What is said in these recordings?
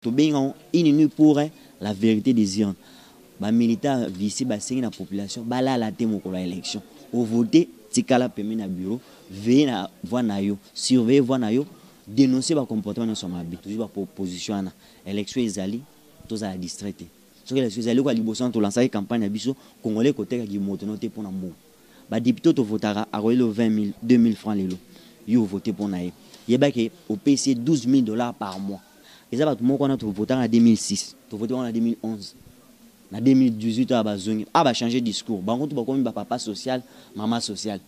Tobengi yango une nuit pour la verite des urnes. Ba militants vicieux basengi na population balala te mokolo ya election. O voter tikala pembeni ya bureau, veiller na voix na yo, surveiller voix na yo, denoncer ba comportements nionso ya mabe. Tozwi ba position wana. Election ezali, tozala distrait te. Soki election ezali, eloko ya liboso wana to lancaki campagne na biso, Congolais koteka kimoto no te mpo na mbongo. Ba deputes oyo to votaka akoyeli yo 20.000, 2.000 francs lelo, yo o voter mpo na ye. Yeba ke opesi ye 12.000 dollars par mois. Eza batu moko wana to votaka na 2006, to vote bango na 2011, na 2018 awa bazongi, awa ba changer discours, bango tout bakomi ba papa social, mama social.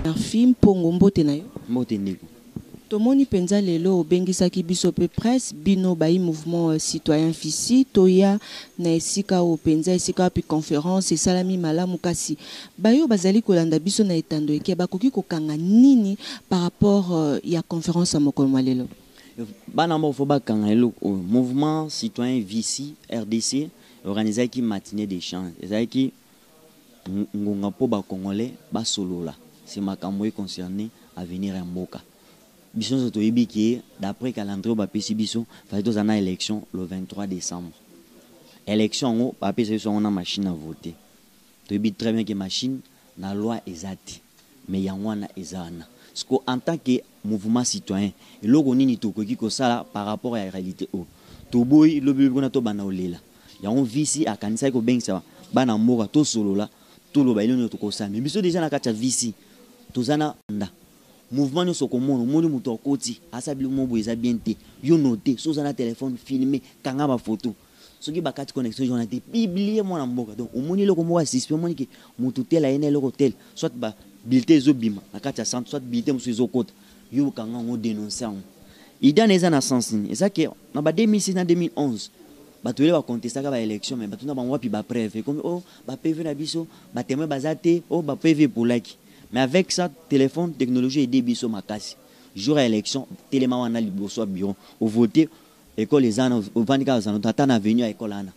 Murphy Mpongo mbote na yo. Mbote ndeko. Tomoni penza lelo obengisaki biso pe presse, bino bayi mouvement citoyen Fisi toya na esika oyo penza esika wapi conference esalami malamu kasi baye oyo bazali kolanda biso na etando eke bakoki kokanga nini par rapport ya conference ya mokolo mwa lelo? Bana mboka faut bakanga eloko oyo mouvement citoyen Vici rdc organisaki matinee d'echange ezalaki ngonga mpo ba congolais basolola sur makambo e concerner avenir ya mboka. Biso nionso toyebi que d'après calendrier oyo bapesi biso, fallait tozala na election le 23 decembre. Election yango bapesa biso yango na machine à voter. Toyebi très bien que machine na loi eza te mais yango wana eza wana. Sikoyo en tant que mouvement citoyen, eloko nini tokoki kosala par rapport ya realite oyo? Toboyi lobi lobi kuna tobanda kolela. Yango VC akanisaki kobengisa bana mboka tosolola toloba eloko nini tokosala mais biso dejà na kati ya VC toza na nda mouvement nionso okomona omoni mutu akoti asala biloko moko boye eza bien te yo note soki oza na telephone filme kanga ba photo soki bakati connexion wana te publie mwana mboka donc omoni eloko moko ya suspect omoni ke mutu tel aye na eloko tel soit ba bulletin ezobima na kati ya centre soit bulletin mosusu ezokota yo okanga yango denonce yango idée wana eza na sens nini eza ke na ba 2006 na 2011 Batu ebele ba contestaka ba elections mais batuna bango wapi ba preuves ekomi oh ba PV na biso ba temoins baza te oh ba PV epolaki mais avec ça telephone technologie aide biso makasi jour ya election telema wana liboso ya bureau o voter ecole eza wana ovandi kaka zana ata na avenue ya ecole wana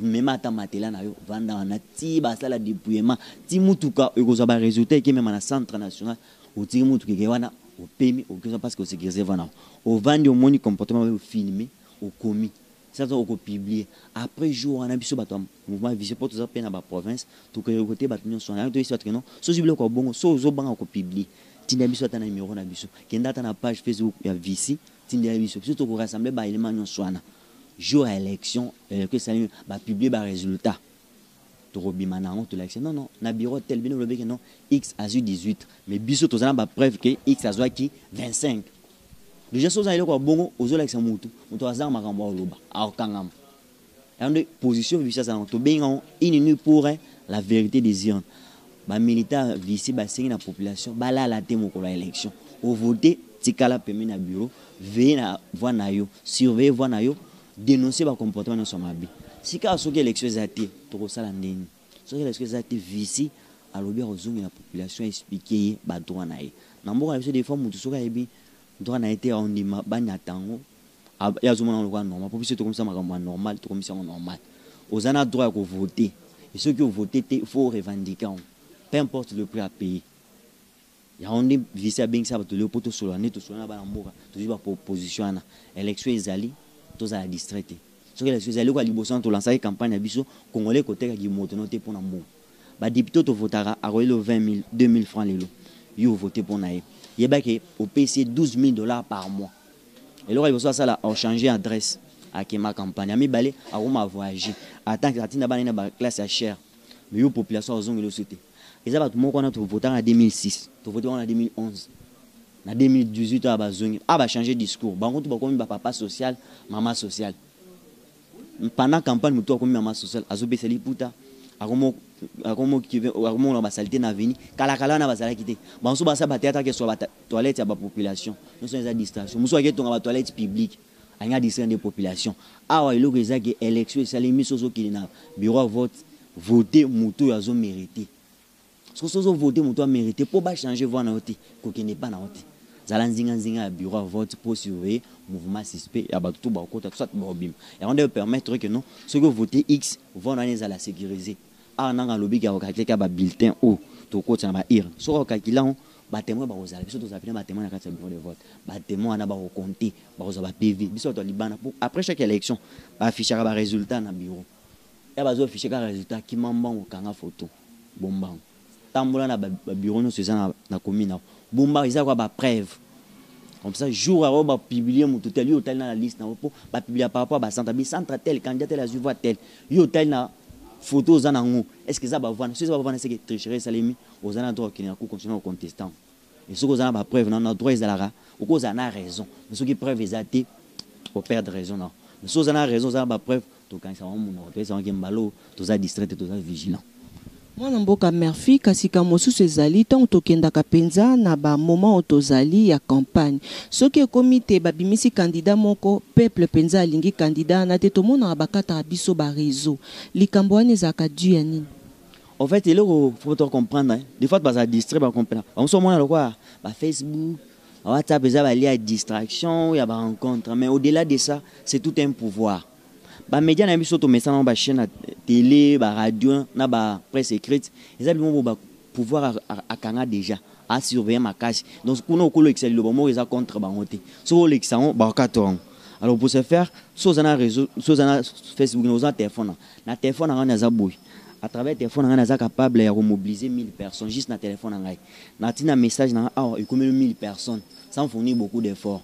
mema ata matelas na yo vanda wana ti basala depouillement ti mutuka ekozwa ba resultats ekemema na centre national otiki mutuka eke wana opemi okozwa parce que osecurise vana ovandi omoni comportement oyo filme okomi Sasa oko publier après jour wana biso bato ya mouvement vision po toza pe na ba province toko recruter bato nionso wana toyebisi bato que non soki ozwi biloko ya bongo soki ozo banga ko publier tinda biso ata na numero na biso kenda ata na page Facebook ya vici tindela biso biso toko rassembler ba elements nionso wana jour ya election election esalemi ba publier ba resultats toko bima na yango tolakisi non non na bureau tel bino bolobi que non x azwi 18 mais biso toza na ba preuve que x azwaki 25 Dejà soki oza na eloko ya bongo ozo lakisa mutu, mutu azanga makambo ya koloba akokangama. Yango nde position Vici aza nango. Tobengi yango une nuit pour la verite des urnes. Ba militants ya Vici basengi na population balala te mokolo ya election. O voter tikala pembeni ya bureau, veiller na voix na yo, surveiller voix na yo, denoncer ba comportements nionso ya mabe. Sikawa soki election eza te tokosala ndenge nini? Soki election eza te Vici alobi akozongela population a expliquer ye ba droits na ye. Na mboka na biso des fois mutu soki ayebi droit na ye te akondima banyata yango ye azomona yango lokola normal po biso tokomisa makambo ya normal tokomisi yango normal. Oza na droit ya ko voter et soki o voter te il faut o revendiquer yango peu importe le prix à payer. Yango nde Vici abengisa bato lelo po tosolola nde tosolola na bana mboka tozwi ba position wana. Election ezali tozala distrait te. Soki election ezali eloko ya liboso wana to lancaki campagne na biso congolais koteka kimoto no te pona mbongo. Ba deputes oyo to votaka akoyeli yo 20.000, 2.000 francs lelo yo o voter pona ye yeba ke opesi ye 12.000 dollars par mois. Eloko ya liboso asala ako changer adresse akema campagne. Ya mibale akoma voyager ata atinda bana ye na ba classe ya cher mais yo population akozongela yo su te. Eza batu moko wana to votaka na 2006, to voter bango na 2011, na 2018 awa bazongi awa ba changer discours bango tout bakomi ba papa social, mama social. Pendant campagne mutu akomi mama social azobesa liputa akomona ba salite na avenue kala kala wana bazalaki te bango so basala ba theatre akeswa ba toilette ya ba population nyonso eza distraction mosusu aketonga ba toilette publique alingi adistraire nde population awa eloko eza ke election esalemi soki ozokende na bureau ya vote vote moto oyo azo merite soki ozo vote moto a merite po ba changer voix na yo te kokende epa na yo te. Zala nzinga nzinga ya bureau ya vote mpo surveiller mouvement suspect ya bato to bakota soit baobima. Yango nde permettre que non, soki ovote x, vote wana ezala sécurisé. Awa nanga alobiki akocalculer kaka babulletin oyo tokotisa na baurne. Soki akocalculer yango, batémoin bakozala, biso tozala pena batémoin na kati ya bureau de vote. Batémoin wana bakocompter, bakozwa baPV. Biso bato ya libanda, po après chaque élection baaffichaka barésultat na bureau ya, bazoaffiche kaka résultat. Kima mbango, kanga photo, bombango, tambola na babureau nyonso eza na commune awa, bomba, eza kwa bapreuve. Comme ça, jour oyo bapublier moto tel, yo otali na la liste na yo, mpo bapublier par rapport à bacentre, bicentre tel, candidat tel azwi voix tel, yo otali na photo oza nango, est ce que eza bavoix? Soki eza bavoix, seke tricherie esalemi. Oza na droit okende na cour constitutionnelle ocontestant. Et soki oza na bapreuve na droit, ezalaka okozala na raison, mais soki preuve eza te, operdre raison na. Mais soki oza na raison, oza na bapreuve, tokanisa bango monoko, toyesa bango mbala toza distrait, toza vigilant. Mwana mboka Murphy, kasi ka mosusu ezali ntango tokendaka mpenza na bamoment oyo tozali ya campagne, soki ekomi te babimisi candidat moko, peuple mpenza alingi candidat wana te, tomonaka bakataka biso baréseau. Likambo wana ezalaka dû ya nini? En fait, eloko faut to comprendre, hein. Des fois baza distrait, bacomprendre bamosu, omona lokola bafacebook, WhatsApp eza balia ya distraction, ya barencontre, mais au-delà de ça, c'est tout un pouvoir. Bamédia na biso tomesana ngo, bachaîne ya télé, baradio na bapresse écrite, eza biloko bo pouvoir akanga déjà, asurveille makasi. Donc kuna okolekisa liloba moko eza contre bango te, soki olekisa yango, bakokata yango. Alors pour ce faire, so oza na réseau, so oza na Facebook, oza na téléphone, na téléphone na ngai naza boye, à travers téléphone na ngai naza capable ya komobiliser 1000 personnes. Juste na téléphone na ngai, natina message na ngai awa, ekomeli 1000 personnes sans fournir beaucoup d'efforts.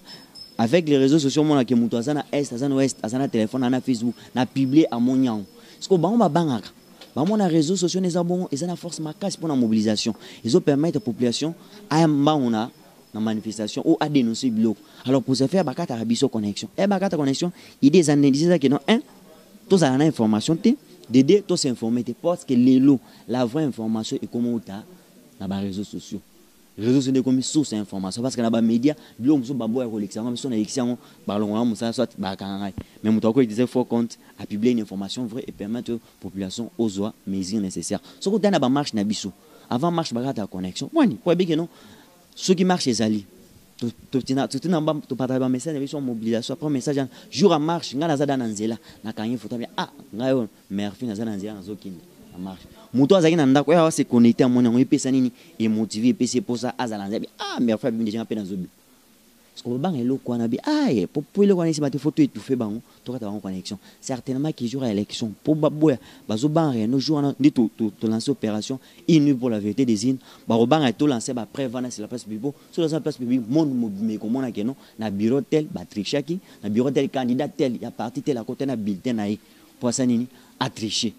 Avec les réseaux sociaux, omonake moto aza na est, aza na ouest, aza na téléphone, aza na Facebook, na publie, amoni yango. Parce que bango babangaka, bamona réseaux sociaux eza bongo, eza na force makasi mpona mobilisation, ezopermettre population aya mbango na manifestation ou adénoncer biloko. Alors pour ce faire, bakataka biso connexion. E bakata connexion, idée eza ndenge eza ke non, un, tozala na information te, de deux, tos'informer te, parce que lelo la vraie information ekoma uta na baréseaux sociaux. Réseaux sociaux nde ekomi source ya information, parce que na bamédia, biloko mosusu baboya kolekisa yango. Biso nalekisi yango, balongola mosala soit bakanga ngai. Mais moto akoki utiliser faux compte, apublier une information vraie et permettre population ozwa mesure nécessaire. Soki otali na bamarche na biso, avant marche bakataka connexion wani po ebike non, soki marche ezali, totina topataka bamessage na biso ya mobilisation. Après message wana, jour ya marche, ngai naza da na nzela, nakangi photo abi: "Ah, ngai oyo Murphy, naza na nzela, nazokende na marche." Moto azalaki na ndako oyo awa se connecté, amoni yango, epesa nini, emotive, epesi eposa azala na nzela abi: "Ah, Murphy abimi déjà, mpe nazobi." Parce que babanga eloko wana bi aye po eloko wana esima te, faut toétouffe bango, tokata bango connexion. Certainement que jour ya élection, mpo baboya, bazobanga yano jour wana nde tolance opération Une nuit pour la vérité des urnes. Bakobanga tolance bapreuve wana sur la place publique. So toza na place publique, monde mobima ekomona ke non, na bureau tel batrichaki, na bureau tel, candidat tel ya parti tel akota na bulletin na ye po asa nini, atriche.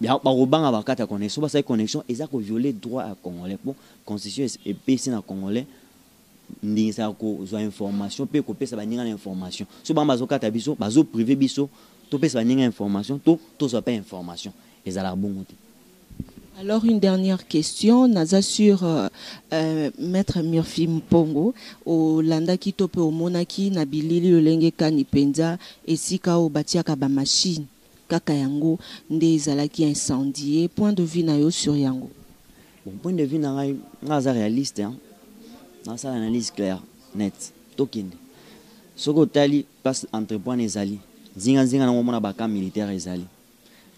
Bakobanga bakata connexion. Basali connexion, eza kovioler droit ya Congolais, po constitution epesi na Congolais ndingisa ya kozwa information mpe kopesa baninga na information. So bango bazokata biso, bazopriver biso topesa baninga information to tozwa mpe information, ezalaka bongo te. Alors une dernière question, naza sur Maître Murphy Mpongo, olandaki to mpe omonaki na bilili lolenge kani mpenza esika oyo batiaka bamachine kaka yango nde ezalaki incendie. Point de vue na yo sur yango? Bon, point de vue na ngai, ngai aza réaliste, hein? Nasala analyse claire net. Tokende, soki otali place entrepôt wana ezali, nzinganzinga nango omona bacamp militaire ezali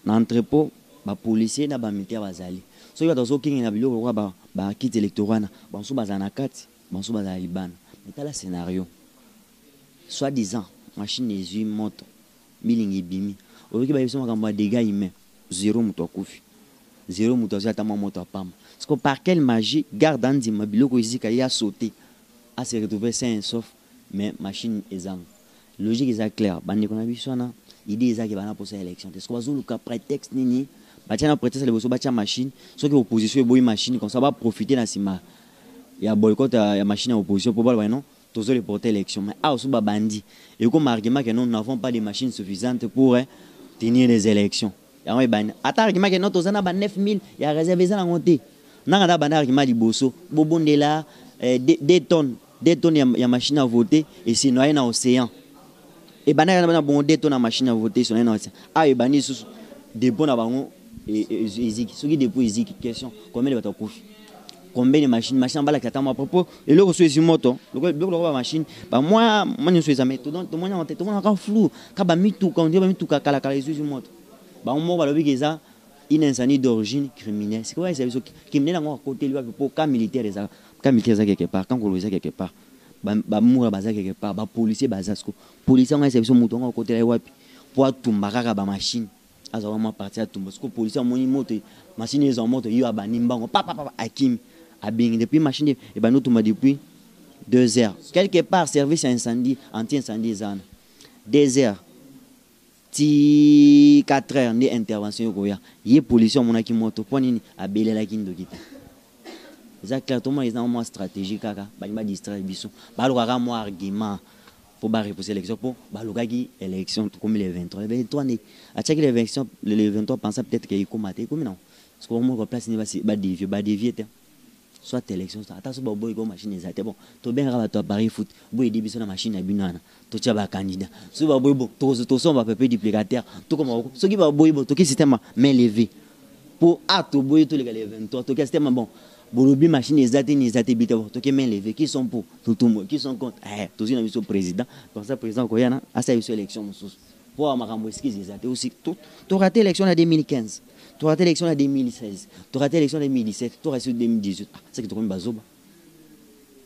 na entrepôt, bapolicier na bamilitaire bazali. Soki bato bazokengela na biloko lokola bakit électoral wana, bamosusu bazala na kati, bamosusu bazala libanda. Mais tala scénario: soit disant machine ezwi moto, milingi ebimi, oyoki bayebi makambo ya dégâts humain zéro, moto akufi zéro, moto azwi ata mwa moto apamba. Parce que par quelle magie garde andima biloko ezika, ye asaute, ase retrouver sain et sauf, mais machine ezanga? Logique eza claire. Bandeko na biso wana, idée ezaki bana mposa élection te. Soki bazoluka prétexte nini, batia na prétexte liboso, batia machine. Soki opposition eboyi machine, comme ça baprofite na nsima ya boycott ya machine ya opposition mpo baloba: "Non, tozo reporter élection." Mais awa so babandi ekoma argument que non, nous n'avons pas de machines suffisantes pour, hein, tenir les élections. Yango ebandi ata argument ke non, toza na ba 9000 ya réserve, eza nango te. Nanga na banda argument liboso, bobondela 2 tonnes, 2 tonnes ya machine à voter esinoye na océan. Ebandaki na bongo, 2 tonnes ya machine à voter esinoye na océan. Awa ebandi lisusu dépôt na bango eziki. Soki dépôt eziki, question: combien de bato akufi? Combien de machine, machine balakisa ata mwa propos eloko so ezwi moto, biloko lokola bamachine bamwa mwa nyonso eza, mais tomoni yango te, tomonaka flou ka bamituka, on dirait bamituka kalakala ezwi ezwi moto. Bango moko balobi ke eza une incendie d'origine criminelle. Sikoyo bayesa biso criminel yango akoteli wapi? Po camp militaire eza, camp militaire eza quelque part, camp Kolo eza quelque part, bamura baza quelque part, bapolicier baza. Siko policier yango ayesa biso moto yango akotela ye wapi po atumba kaka bamachine, azwaka mwa parti atumba. Siko policier amoni moto, machine ezwa moto, yo abandi mbango papapapa, akimi, abengi. Depuis machine ebandi otumba depuis 2 heures quelque part, service ya incendie, anti incendie eza wana 2 heures ti 4 heures nde intervention ekoya. Ye policier amonaki moto, mpo nini abelelaki ndoki te? Eza clair, tomona eza mwa stratégie kaka balingi badistraire biso, balukaka mwa argument mpo barepousser élection, mpo balukaki élection tokomi le 23. Le 23 nde atiaki l'élection le 23, pensa peut-être ke ekóma te, ekomi nango. Parce que omoko place nde badévier, badévier te, soit élection ata so baboyi ko machine eza te. Bon, tobengaka bato ya Paris Foot, boyede biso na machine na bino wana, totia bacandidat. Soki baboyi, bon, tosomba papier duplicateur, tokoma. Soki baboyi, bon, toki système main levée po a toboyi, toleka le 23, toki système. Bon, bolobi machine eza te, ni eza te, bite. Bon, toki main levée, qui sont pour, totumbo, qui sont contre. Eh, tozwi na biso président comme ça, président koyana asala biso élection mosusu po makambo excuse eza te. Aussi toraté élection na 2015, toraté élection na 2016, toraté élection na 2017, toraté 2018. Ah, c'est que tokomi bazoba,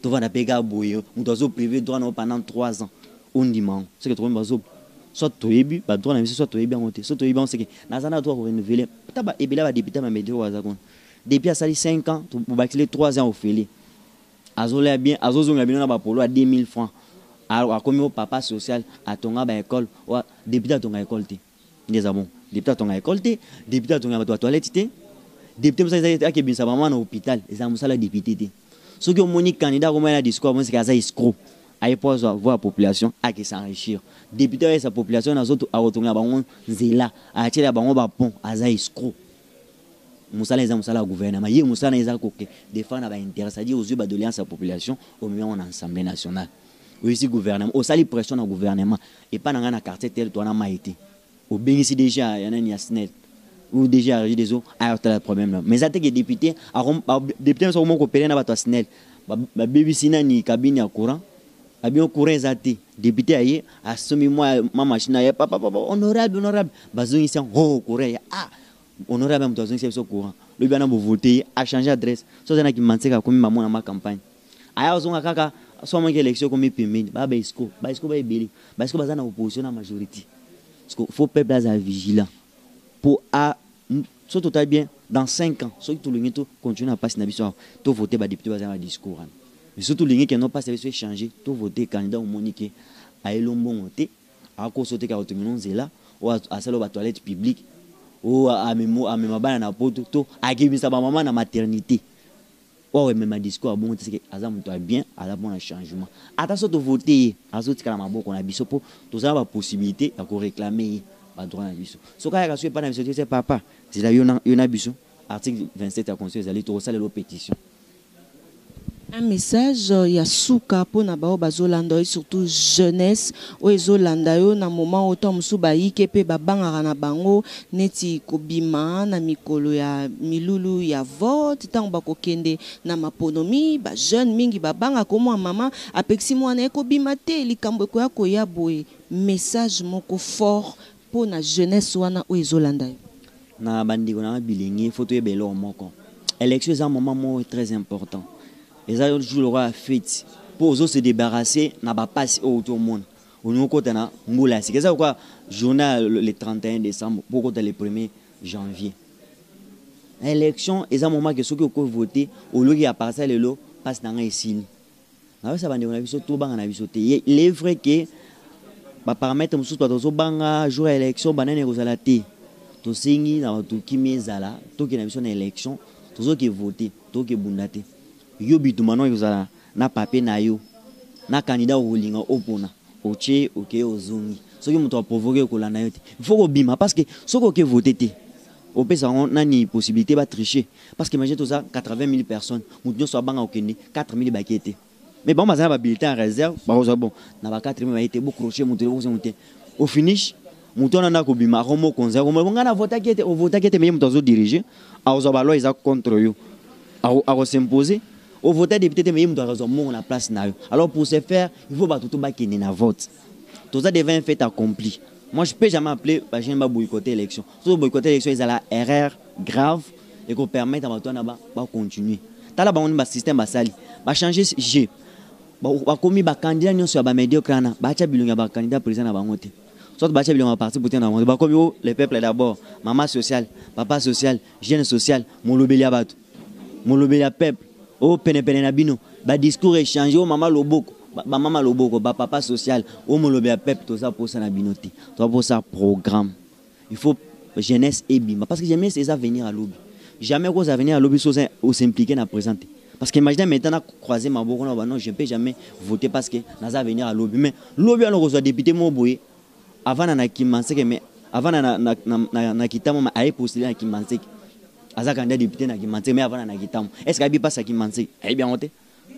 tovanda mpe kaka boye, moto azopriver droit na yo pendant 3 ans, ondima yango, c'est que tokomi bazoba. Soit toyebi badroit na biso, soit toyebi yango te. Soit toyebi yango, c'est que naza na droit korenouveler. Ta ebele ya badéputé bamedi oyo aza kuna depuis asali 5 ans, bobakisile 3 ans ofele, azolia bien, azozonga bino na bapolo ya 2000 francs, akomi o papa social, atonga baécole. Député atonga école te, nde eza bon. Député atonga école te, député atonga bato ya toilette te, député mosala eza akebimisa bamama na hôpital, eza mosala député te. Soki omoni candidat akomai na discours, amonisaka aza escroc, aye po azwa voix ya population, ake s'enrichir. Député ayesa population na zoto, akotongela bango nzela, atiela bango bapont, aza escroc. Mosala eza mosala ya gouvernement, ye mosala eza koke défendre baintérêt, c'est-à-dire ozwi badoléance ya population, omemi yango na Assemblée nationale, oyisi gouvernement, osali pression na gouvernement. Epa na ngai na quartier tel, to wana mai te, obengisi déjà ya nani, ya SNEL ou déjà ya Régie des eaux, aya otala problème là. Mais eza te ke député, député nyonso moko pele na bato ya SNEL, babebisi nani, cabine ya courant, babino courant eza te. Député aye, asomi mwa ma machine aye, papa papa, honorable, honorable, bazongisi yango, oh, courant ya, ah, honorable, moto azongisi biso courant. Lobi wana bovote ye, achange adresse, so aza na Kimanseka, akomi mamona ma campagne, aya ozonga kaka. So amonaki élection ekomi pembeni, baa baescroc, baescroc baebele, baescroc baza na opposition na majorité. Parce que faut peuple aza vigilant po a so totali bien dans 5 ans, soki tolingi to continue na mpasi na biso awa, tovote badéputé baza na badiscours wana. Mais soki tolingi ke no mpasi na biso échange, tovote candidat omoni ke ayelo mbongo te, akoso te, kaka kotongi nzela oyo asala oyo batoilette publique, oyo amema bana na poto, to akebisa bamama na maternité, oyo emema discours abongo te, seke aza moto ya bien, aza mpona changement. Ata so tovote ye, azotikala maboko na biso, mpo toza na bapossibilité ya koréclamer ye badroit na biso. Soki ayaka so epai na biso te, se papa zela, yo na biso, article 27 ya constitution ezali, tokosalela pétition. Un message ya suka mpona bao bazolanda yo, surtout jeunesse oyo ezolanda yo na moment oyo, ntango mosusu bayike mpe babangaka na bango neti kobima na mikolo ya milulu ya vote, ntango bakokende na maponomi, bajeune mingi babangaka, omwa mama apekisi mwana ye kobima te, likambo ekoya koya boye. Message moko fort mpona jeunesse wana oyo ezolanda yo. Na bandeko na bilenge, faut toyeba eloko moko: élection eza moment moko très important, eza jour lokola ya fête, mpo ozo se débarrasser na bapasi oyo tomona, olingi okota na mbula ya sika. Eza lokola journée le 31 décembre mpo okota le 1er janvier. Élection eza moment ke soki okovote, oloki ya partir lelo mpasi na ngai esili. Nayebisa bandeko na biso, tobanga na biso te. Il est vrai ke baparamètre mosusu bato bazobanga jour ya élection, banani ekozala te. Tosengi na bato kimi ezala, tokende na biso na élection, tozoke vote, toke bunda te. Yo bitumba no ekozala na papier na yo na candidat okolinga opona, otie, okeye, ozongi. Soki moto aprovoke, kolanda yo te. Il faut kobima, parce que soki oke vote te, opesa yango nani possibilité batricher? Parce que imagine, toza 80 000 personnes, moto nyonso abanga kokende, 4 000 bakie te, mais bango baza na babulletin en réserve, bakozwa. Bon, na ba 4 000 baye te, bocroche moto, moto te. Au finish, moto wana nda kobima, akomokonzi, akomo ngai navotaki ete ovotaki ete, mais ye moto azodirige, akozwa baloi eza contre yo. Akos'impose ovote député te, mais ye moto akozwa mbongo na place na yo. Alors, pour ce faire, il faut bato to bakende na vote. Toza devant un fait accompli. Moi, je peux jamais appeler bajeune baboycotter élection. So boycotter élection, ezala erreur grave ekopermettre bato wana bacontinue. Tala bango ni basystème basali, bachange g, bakomi bacandidat nyonso ya bamédiocre wana, batya bilongi ya bacandidat président na bango te, soit batya bilongi ya baparti politique na bango te. Bakomi o le peuple d'abord, mama social, papa social, jeune social, molobeli ya bato, molobeli ya peuple oyo penepene na bino. Badiscours échange oyo mama loboko, bamama loboko, bapapa social oyo molobi ya peuple. Toza posa na bino te, toza posa programme. Il faut jeunesse ebima, parce que jeunesse eza venir à lobi. Jamais koza venir à lobi so os'impliquer na présent te. Parce que imagine maintenant, croiser maboko na ba: non, je ne peux jamais voter parce que naza venir à lobi. Mais lobi wana kozwa député mo boye avant na Kimbanseke, mais avant na Kitambo, mais aye postuler na Kimbanseke, aza candidat député na Kimbanseke, mais avant na Kitambo, est ce que ayebi mpasi ya Kimbanseke? Ayebi yango te.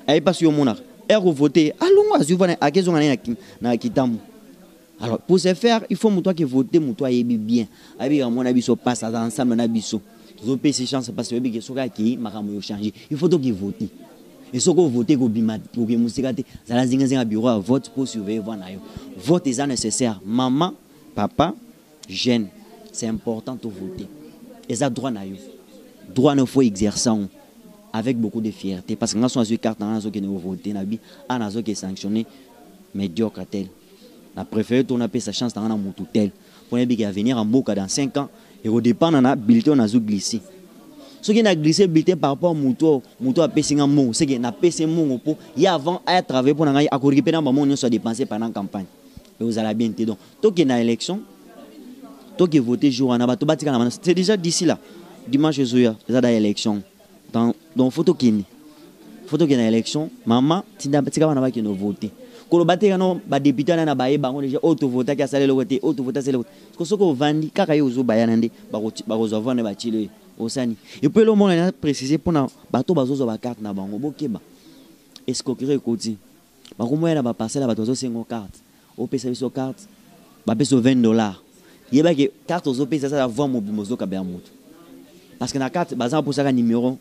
Ayebi mpasi yo omonaka ere kovote, alongo azwi vana, akezonga naye na Kitambo. Alors, pour ce faire, il faut moto ake vote, moto ayebi bien, ayebi kamona biso passe, aza ensemble na biso, tozopesa chance, parce que oyebi ke soki akei, makambo echange. Il faut toke vote. E soki ovote, kobima koke mosika te, zala zingazinga bureau ya vote pour surveiller voix na yo. Vote eza nécessaire. Mama, papa, jeune, c'est important to voter. Eza droit na yo, droit na faut exercer yango avec beaucoup de fierté, parce que nga so nazwi carte na nga, nazokende kovote na bi a nazoke sanctionner médiocre tel, na préféré to napesa chance na nga na motu tel, mpo nayebi ke avenir ya mboka dans 5 ans ekodépendre na bulletin oyo nazo glisse. Soki na glisse bulletin par rapport motu oyo, motu apesi nga mbongo, seke napesi mbongo mpo ye avant aya travailler mpo na ngai, akoriki mpe na bambongo nyonso adépense pendant campagne, ekozala bien te. Donc tokende na élection, toke voter jour wana, bato batika na bana. C'est déjà d'ici là, dimanche ezoya eza da élection. Donc faut tokende na élection. Mama, tinda, tika bana bakende voter. Koloba te kano badéputé wana na bayeba yango déjà, oyo tovotaki asala eloko te, oyo tovote asala eloko te. Soki ovandi kaka ye ozobayana nde bakozwa voix na batili oyo osani. Et puis eloko moko na précise mpona bato bazozwa bacarte na bango: bokeba, escroquerie ekoti. Bakomoya na baparcelle ya bato, bazosenga carte, opesa biso carte, bapesa 20 $. Yebaki carte ozopesa eza voix mobimba ozokabela moto, parce que na carte baza baposaka numéro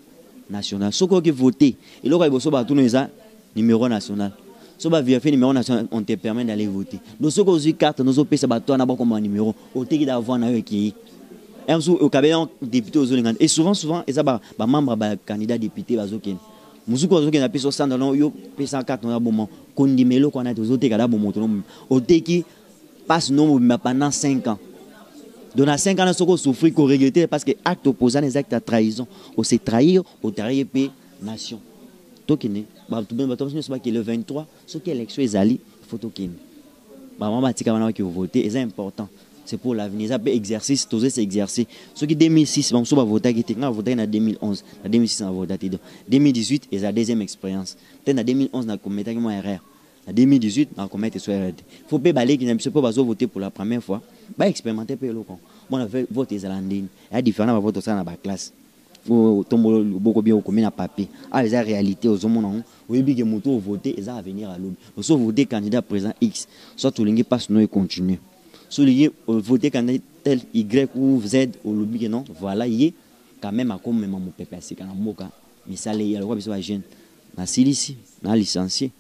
national. Soki oki vote, eloko ya liboso batuna eza numéro national. So bavérifie numéro national, on te permet d'aller voter. Donc soki ozwi carte, nozopesa bato wana bakoma numéro, oteki da voix na yo, ekei mosusu okabela député ozolinga. Et souvent, souvent eza bamembre bacandidat député bazokende, mosuku azokende apesa osanda no, yo pesa carte na boma. Kondima eloko wana te. Ozoteka da bomoto no, oteki passe no mobimba pendant 5 ans. Donc na 5 ans na, soki osouffrir, koregretter, parce que acte opposant eza acte ya trahison. Ose trahir, otrahir mpe nation. Tokende, bato bato nyonso bakende le 23. Soki élection ezali, faut tokende. Bamama batika wana bake vote, eza important, c'est pour l'avenir. Eza mpe exercice, tozo se exercer. Soki 2006 bamosusu bavotaki te, nga bavotaki na 2011, na 2006 navota te. Donc 2018 eza deuxième expérience. Peut-être na 2011 nakometaki mwa erreur, na 2018 nakomete so erreur te. Faut mpe baleki na biso mpo bazovote pour la première fois, baexpérimente mpe eloko mona vote ezala ndeni, eya différent na bavote osala na baclasse, otombola loboko bien, okomi na papier. Awa eza réalité, ozomona yango, oyebi ke moto ovote eza avenir alobi. Oso vote candidat président X, soit olingi mpasi no econtinue, so olingi vote candidat tel Y ou Z, olobi ke non, voilà, ye quand même akomema mopepe ya sika na mboka, misala eya lokola biso bajeune. Nasilisi na licencié,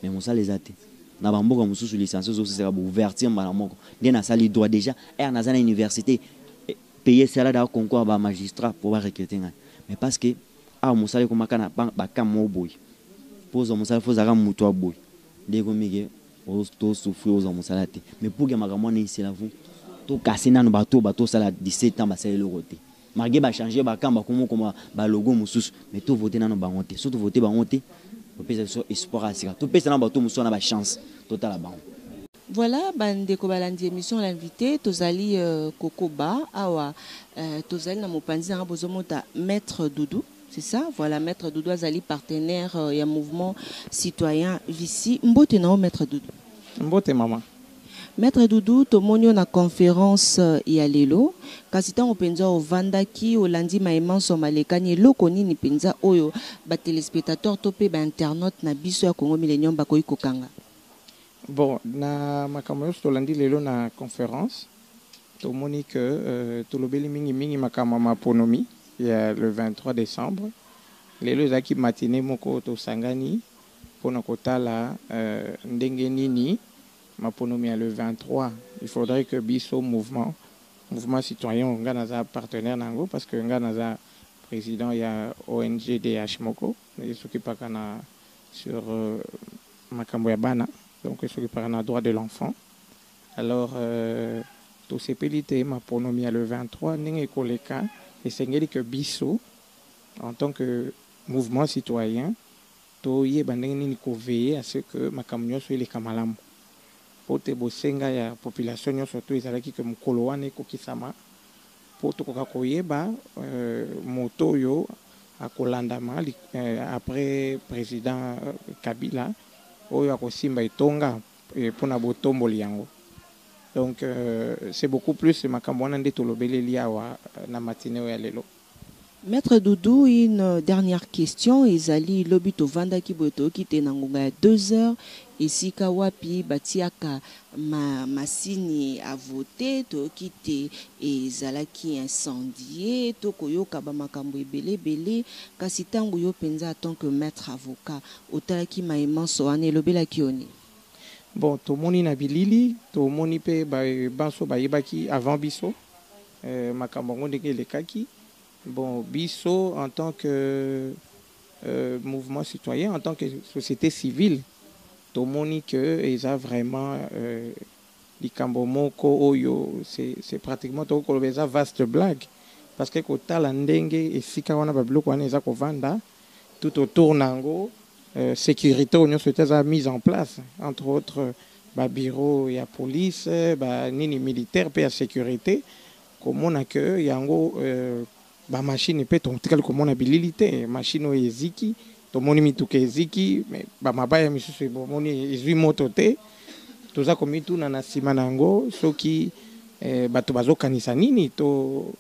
mais mosala eza te. Na bamboka mosusu, licencié ozosisaka baouverture mbala moko. Nde nasali droit déjà ere naza na université, paye sala da concours bamagistrat mpo barecrute ngai, mais parce que awa mosala ekomaka na baka moko boye, mpo ozwa mosala fo ozalaka moto ya boye, nde ekomike tosouffrir, ozwa mosala te. Mais pour ke makambo wana esila, fu tokase nano bato bato osala 17 ans basala eloko te, malgré bachange bakamba komokoma balogo mosusu, mais tovote nano bango te. So tovote bango te, topesa biso espoir ya sika, topesa nano bato mosusu wana bachance, totala bango. Voilà, bandeko balandi émission L'invité, tozali kokoba awa, tozali na mopanzi nanga, bozomota maître Doudou, c'est ça. Voilà, maître Doudou azali partenaire ya mouvement citoyen Vici. Mbote na yo, maître Doudou. Mbote, mama. Maître Doudou, tomoni yo na conférence ya lelo. Kasi ntango mpenza ovandaki, olandi maemanso malekani, eloko nini mpenza oyo batéléspectateur to mpe bainternaute na biso ya Congo Millennium bakoki kokanga? Bon, na makambo nyonso tolandi lelo na conférence, tomoni ke tolobeli mingimingi makambo ya maponomi ya le 23 décembre. Lelo ezalaki matinee moko tosangani pona kotala ndenge nini maponomi ya le 23. Il faudrait que biso mouvement, mouvement citoyen oyo nga naza partenaire na yango parce que nga naza president ya ong DH moko esokipaka na sur makambo ya bana, donc esokipaka na droit de l'enfant. Alors tosepeli te maponomi ya le 23 ndenge ekoleka, esengeli que biso en tant que mouvement citoyen toyeba ndenge nini ko veiller à ce que makambo nionso eleka malamu po te bosenga ya population nionso tout ezalaki que mokolo wana ekokisama po tokoka koyeba moto oyo akolandama après president Kabila oyo akosimba etonga pona botomboli yango. Donc c'est beaucoup plus makambo wana nde tolobeleli awa na matinee oyo ya lelo. Maitre Doudou, une dernière question ezali lobi tovandaki boye toyoki te na ngonga ya 2 heures esika wapi batiaka ma masini à voter toyoki te ezalaki incendie to koyoka ba makambo ebele ebele kasi tango yo penza en tant que maitre avocat otalaki maye manso wana elobelaki yo nini? Bon, tomoni na bilili, tomoni pe ba banso bayebaki avant biso makambo yango ndenge elekaki. Bon, biso en tant que mouvement citoyen, en tant que société civile, tomoni que eza vraiment likambo moko oyo c'est pratiquement tokoki koloba eza vaste blague parce que kotala ndenge esika wana ba biloko wana eza kovanda tout autour na yango, sécurité oyo nyonso eza mise en place, entre autres ba bureau ya police, ba nini militaire pe ya sécurité, komona que yango ba machine pe totikali komona bilili te, machine oyo eziki, tomoni mituka eziki, mais ba mabaya misusu bomoni ezwi moto te. Toza komituna na nsima na yango soki bato bazokanisa nini to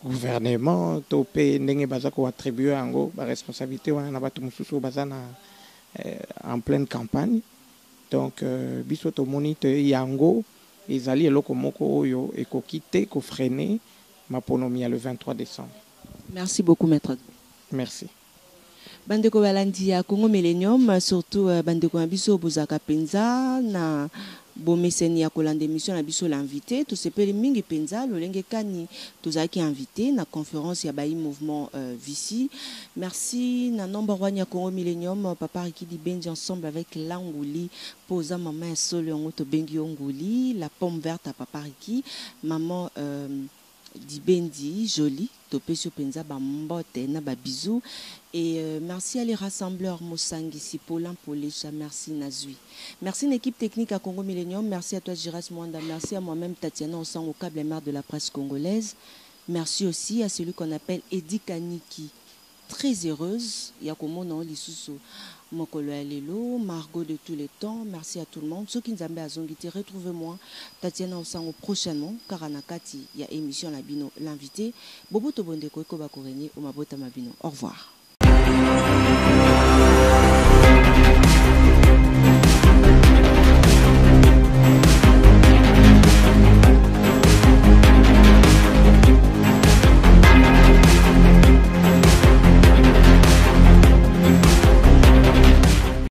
gouvernement to pe ndenge baza koattribue yango ba responsabilité wana na bato mosusu oyo baza na en pleine campagne. Donc biso tomoni te yango ezali eloko moko oyo ekoki te kofreiner maponomi ya le 23 décembre. Merci beaucoup, maître. Merci. Bandeko balandi ya Congo Millennium, surtout bandeko na biso bozalaka mpenza na bomeseni ya kolanda émission na biso l'invité, tosepeli mingi mpenza lolenge kani tozalaki invité na conférence ya bayi mouvement Vici. Merci na number one ya Congo Millennium, papa Ricky Dibenzi ensemble avec Langouli, poza mama ya solo yango tobengi yo Nguli, la pomme verte à papa Ricky, maman Dibendi, jolie, topesi yo mpenza ba mbote na ba bisous. Et merci à les rassembleurs Mosangisi, Paulin Polesha, merci Nazui. Merci une équipe technique à Congo Millennium, merci à toi Giras Mwanda, merci à moi-même Tatiana Osango, câble mère de la presse congolaise. Merci aussi à celui qu'on appelle Eddy Kaniki. Très heureuse, ya komona lisusu mokolo ya lelo, Margot de tous les temps, merci à tout le monde. Soki Nzambe azongi te, retrouvez-moi Tatiana Osango prochainement, kaka na kati ya émission na bino l'invité. Boboto bondeko ekoba korégner o mabota mabino. Au revoir.